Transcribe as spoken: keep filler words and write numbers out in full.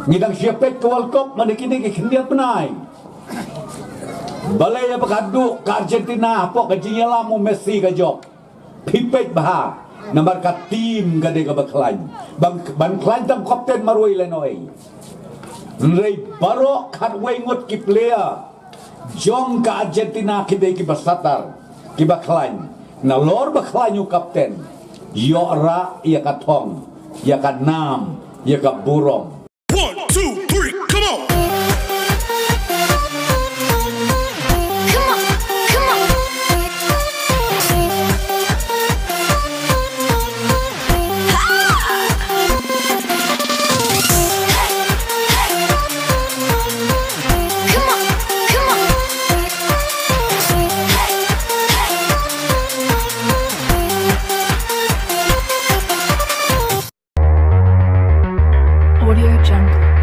Ngi dang shu peit ka World Cup mynta kine ki khyndiat bnai. Balei ïa ba ka duk ka Argentina hapoh ka jingïalam u Messi ka jop. Phi peit bha namar ka team ka dei kaba khlaiñ. Ban, ban khlaiñ tang kapten marwei lehnohei. Hynrei baroh khatwei ngut ki player jong ka Argentina ki dei kiba satar, kiba khlaiñ. Nalor ba khlaiñ u kapten, ïoh rah ïa ka thong, ïa ka nam, ïa ka burom. One, two, three, come on. Come on, come on. Audio Jungle.